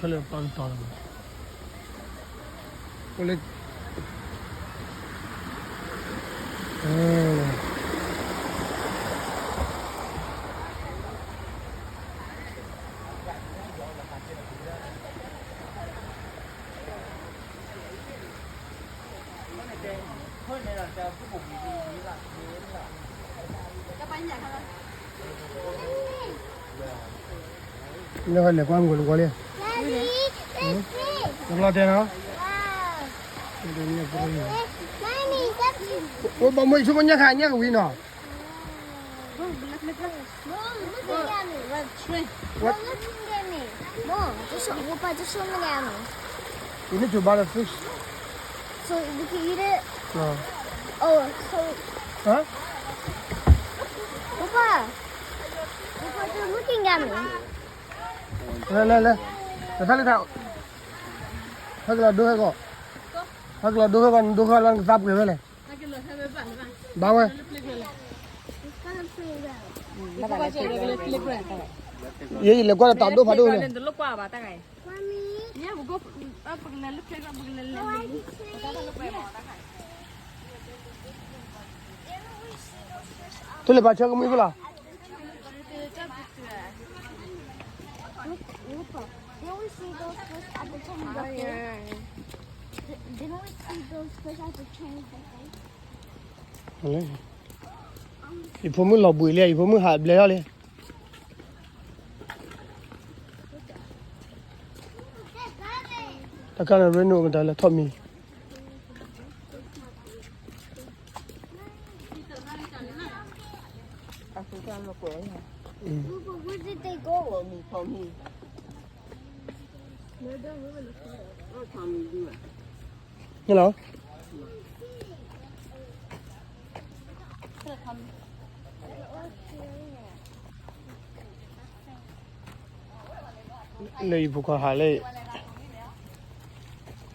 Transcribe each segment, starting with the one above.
ခဲလၢာ်ပျီတတီၤလီၤ. အိၣ်လၢ လၢလဲၤကွၢ်မုၢ်ကလံၤကွီလံ, တဘျီတဲနီၤ, အိၣ်ဘၣ်မုၢ်အံၤဆိကမိၣ်ညၣ်ခါညၣ်ကဝံၤနီၤ. Mom, look at me. Mom, look at me. Mom, just show, Papa, just show me the army. You need to buy the fish. So we can eat it? No. Oh, so. Huh? Papa, Papa, they're looking at me. လဲၤ လဲၤ လဲၤ, တၢ်လၢတၢ်, ဟဲကလီၤဒိဟဲကီး, ဟဲကလီၤဒိဟဲကီး နဒိဟဲလီၤနကသးပှဲၤဝဲလဲၣ်. ဘၣ်ဝဲ, ယလဲၤကွၢ်လၢတၢ်ဒိၣ်ဖးဒိၣ်န့ၣ်, သုလဲၤပာ်ဆၢကမံၤဖဲလီၤ. Didn't we see those fish at the train station? ယဖိမုၣ်လီၤဘှံးလံ, ယဖိမုၣ်ဟးဘျဲၣ်ထီၣ်လံ. တၢ်ခါန့ၣ် ရ့နိၣ်မတၤလဲၣ် ထီၣ်မံၤ. န့ၣ်လီၤ. လၢယဖိခွါဟးလၢ,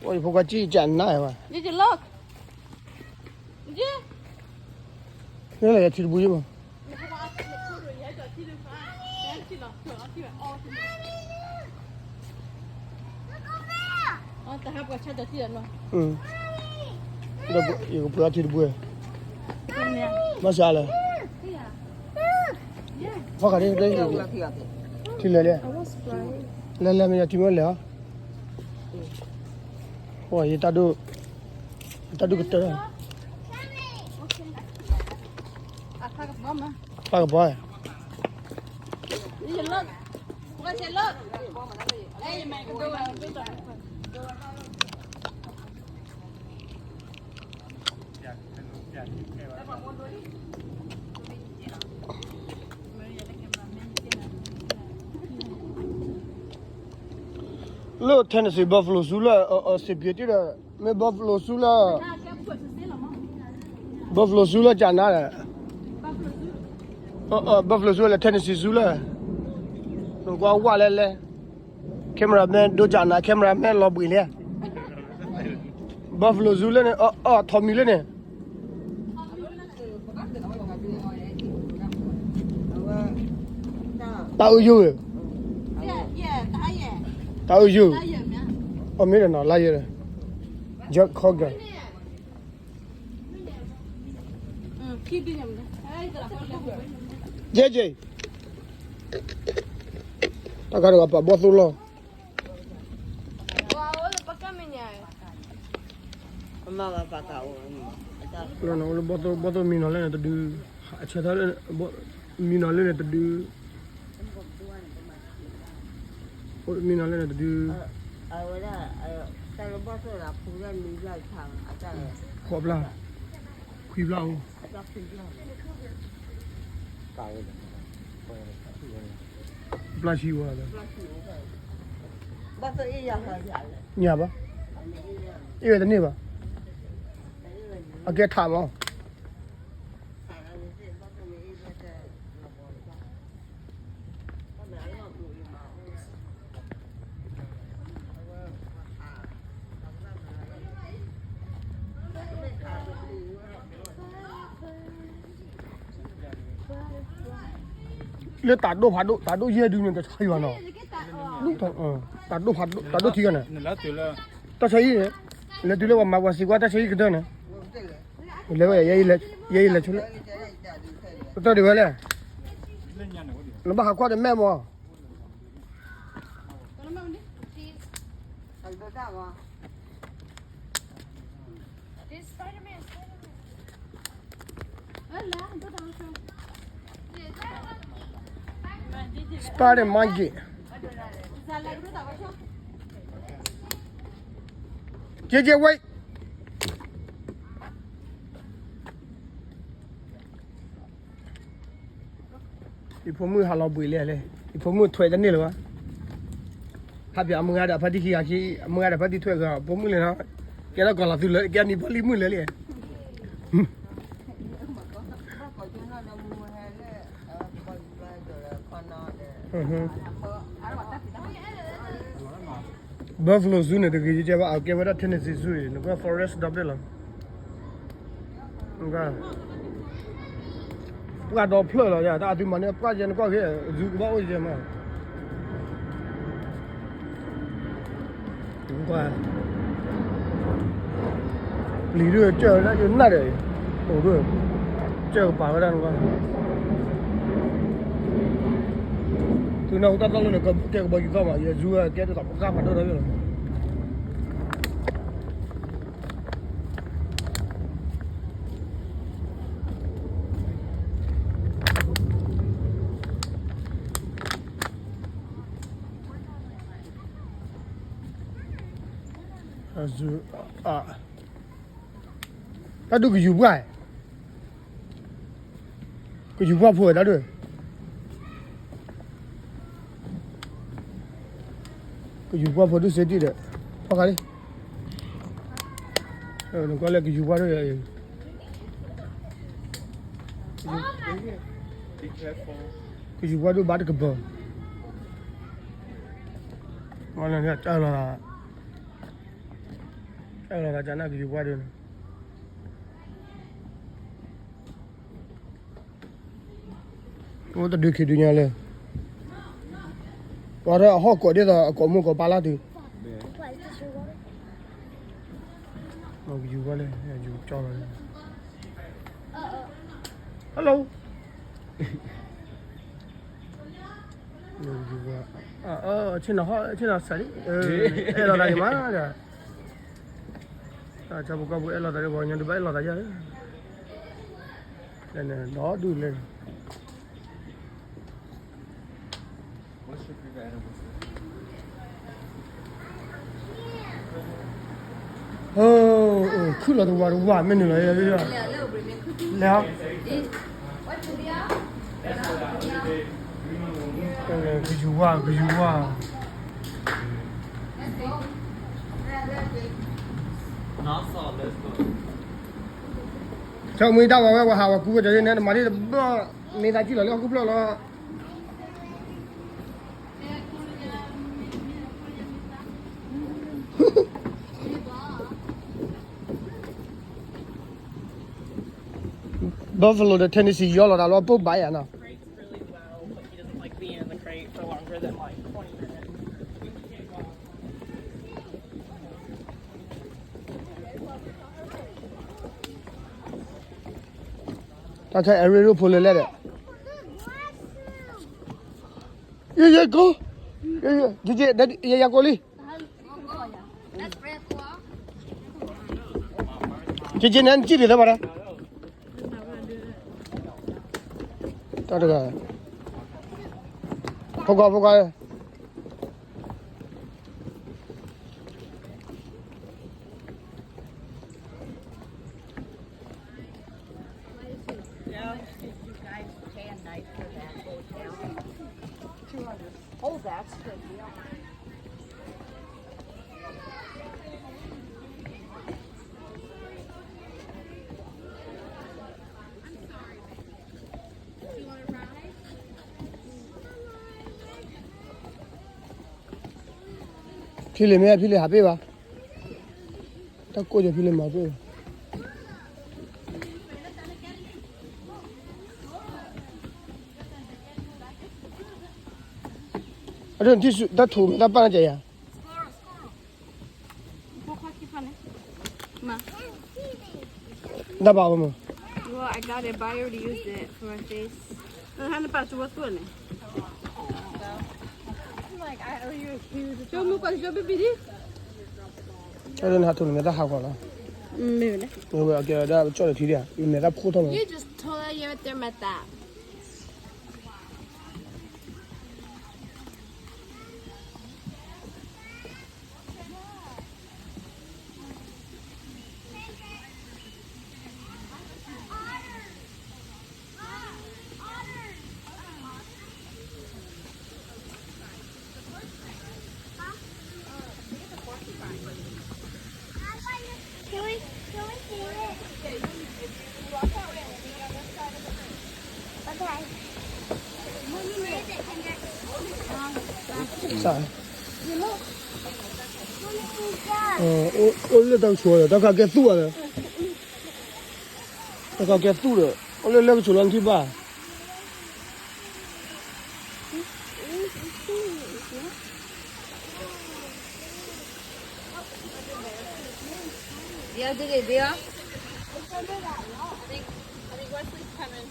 အိၣ်ယဖိခွါကံၣ်ကနါဝဲ, လၢယထံတဘူယဘၣ်. ယကပှ့ၤအီထံတဘူ, ဘၣ်ဆၣ်လဲၣ်, ဖီၣ်ဃာ်ဒ်, ထံလဲၤလံ, လဲၤလဲၤမ့ၢ်ယထံမ့ၢ်လဲၤအီၤ, ယတၢ်ဒိၣ်, တၢ်ဒိၣ်ကတၢၢ်, ဖျါကပီၤ လၢ Tennessee Buffalo Zoo လၢ စံးပျ့တ့ၢ်ဒီး မ့ၢ် Buffalo Zoo လၢ Buffalo Zoo လၢကနါဒီး Buffalo Zoo လၢ Tennessee Zoo လၢ နကွၢ်ဝဲလဲၣ်လဲၣ် cameraman ဒိကနါ cameraman လီၤဘှံးလံ Buffalo Zoo လၢန့ၣ် အီၣ် ထီးမံၤလၢန့ၣ် တၢ်အုယိဧၢ, တၢ်အုယိ, အမ့ၢ်ဒီးနီၤ လါယဲၢ်, Jack Conger, ယဲၢ်ယဲၢ်, တၢ်ကါတဂၤပာ်ဘီၣ်သိၣ်လီၢ် လၢနအိၣ်လၢဘီၣ်သိၣ် ဘီၣ်သိၣ်မံနီၤလၢန့ၣ်တဒု, အဆၢထၢၣ်လၢ မံနီၤလၢန့ၣ်တဒု, အိၣ်မံနီၤလၢန့ၣ်တဒု, ဃိးဘျၣ်, ခွံဘျၣ်အိၣ်, ဘျၣ်ဆံဝဲ, ညါဘၣ်, အ့ၣ်ဝဲတန့ၢ်ဘၣ်, အကဲထးမး လၢတၢ်ဒိၣ်ဖးဒိၣ် တၢ်ဒိၣ်ယဲၢ်ဒုန့ၣ် တဆါယွၤနီၤ, ဒ်သိး တၢ်ဒိၣ်ထံဂၤန့ၣ်, တၢ်ဆါအံၤန့ၣ်, လဲၤတုၤလၢပှၤမၤပှၤစံးကွၢ်တၢ်ဆါအံၤကတၢၢ်န့ၣ်, လဲၤဝဲ, ယဲအံၤလဲၤဆိလၢ, ကတၢၢ်ဒံးဝဲလဲၣ်, နဘၣ်ဟးကွၢ်တမဲာ်မး Spider Monkey. J J, wait. ယဖိမုၣ်ဟးလီၤဘှံးလဲၣ်လဲၣ်, ယဖိမုၣ်ထွဲတန့ၢ်လၢၤဘၣ်, ဟးပၠးအမုၢ်ဂၤဒီးဖါတံၢ်ခံဂၤခံ, အမုၢ်ဂၤဒီးဖါတံၢ်ထွဲဂၤ, ဖိမုၣ်လဲၣ်နီၤ, ကဲထီၣ်ကီၤလီၤသုလၢ ကဲနံၤဘီလံမုၢ်လၢာ်လံ. Buffalo Zoo န့ၣ် တဂ့ၤကဲဘၣ်, အကဲဝဲဒၣ် Tennessee Zoo အံၤ နကွၢ် forest ဒီဘ့ၣ်လီၤ. ပှၢ်ဒီဖျၢၣ်လီၤ, တၢ်အသုမၤန့ၢ်ပှၢ်ကဲနကွၢ်က့ၤ အ zoo ကဘၣ်အိၣ်ကဲမး. ပျံၤဒုးကစၢၢ်ဝဲဒၣ်ယနၢ်ဒီး, အိၣ်ဒုး, ကစၢၢ်ကပၤဝဲဒၣ်နကွၢ်, သုနၢ်ဟူတၢ်သီၣ်လၢန့ၣ် ကဲကဘီယူၤသီၣ်မး, ယ zoo ကဲဒ်သိးပှၢ်ဖးဒိၣ်ဒီးယလီၤ. တၢ်ဒုးကယူၤပှၢ်, ကယူၤပှၢ်ဖိတၢ်ဒုး, ကယူၤပှၢ်ဖိဒုးစ့တံၢ်ဒီး, ဖီၣ်ဃာ်လံ, နကွၢ်လၢကယူၤပှၢ်ဒုး, ကယူၤပှၢ်ဒုးဘၣ်တကပၤ, တၢ်လီၤ, တၢ်လီၤသးကနၣ်ကယူၤပှၢ်ဒုးန့ၣ် အိၣ်တဒုးခံဒုးညါလၢ, ပှၤဒီးအဟီၣ်ကိးဒ်သိးအကိးမုၢ်ကိးပၢ်လၢ်တုၤ, ယူၤဝဲလၢ, ယူၤကၠီလီၤ, hello, ဆ့ၣ်နီၤဟီၣ်ဆ့ၣ်နီၤစးလံ, အဲၣ်လိာ်သးက့ၤမးဒီး, တၢ်ဆၢဖိကီၢ်ဖိအဲၣ်လိာ်သးဒီးပှၤကညီဒုးဘၣ်အဲၣ်လိာ်သးယၤလၢ, ဒီဒူၣ်လဲၣ် ခုၣ်လီၤတဝၤတဝၤ မ့ၢ်နုာ်လီၤ, လဲၤ, ကယူၤဝါ ကယူၤဝါ, ဆိမိၣ်တၢ်ဝဲ ပှၤဟးဝဲကူဝဲတန့ၣ် နမၤဒ်တဘျီ, မ့ၢ်သးကံၣ်လီၤလၢဟီၣ်ခိၣ်ဖျၢၣ်လီၤ. Buffalo ဒီး Tennessee ယီလီၤတၢ်လီၤ ပိၢ်ဘၣ်ယၤနီၤ. He doesn't like being in the crate for longer than, like, twenty minutes. တၢ်ခဲအရ့ဒိၣ်ဖိလၢလဲၣ်ဒီး, ယဲယဲကိး, ယဲယဲ, ယဲယဲကိးလံ, ယဲယဲန့ၣ် နစံၣ်ဒံးသၢဘၣ်ဒီး, တၢ်တဂၤ, ဖိခွါ ဖိခွါ Yeah, you guys pay a night for that hotel. Two hundred. Oh, that's good deal. I'm sorry, baby. You wanna ride? ဖံလ့ၣ်မ့ၢ် ဖံလ့ၣ်ဟးပ့ၢ်ဘၣ်, တၢ်ကိၢ်က့ၤဖံလ့ၣ်မၤပ့ၢ်ဘၣ်. အဒိ တၢ်ထူၣ်မ့ၢ်တၢ်ပာ်နကဲယၤ တၢ်ဘၣ်ဝဲမး, Well, I got a buyer to use it for my face. ဟဲနပာ်စဝဲသူန့ၣ်, ကၠိမုၣ်ကွၢ်ကၠိဘံဘံဒံ, ကၠိဒ်နဟးထူၣ်နမဲာ်တၢ်ဟးကွၢ်လီၤ, မ့ၢ်ဝဲဒၣ်, မ့ၢ်ဝဲအကဲဒၣ်ကၠီၣ်လၢထံဒံး, နမဲာ်တၢ်ဖိထီၣ်လီၤ. You just told her you're with your mother. Can we, can we see it? အိၣ်လၢတၢ်ကဆိးဒီး တၢ်ခးကဲသူၣ်ဘၣ်ဒီး, တၢ်ခးကဲသူၣ်ဒီး အိၣ်လၢလၢကဆိးလီၤနထံၣ်ဘၣ်. Yeah, did it, dear? I think, I think Wesley's coming.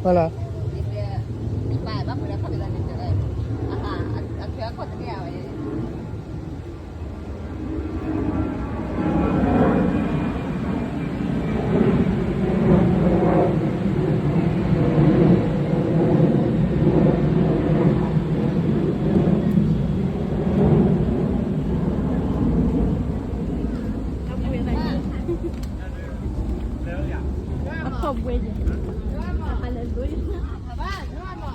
ဟါလီၤ, အဖီၣ်ဘှဲယဲ, Hallelujah.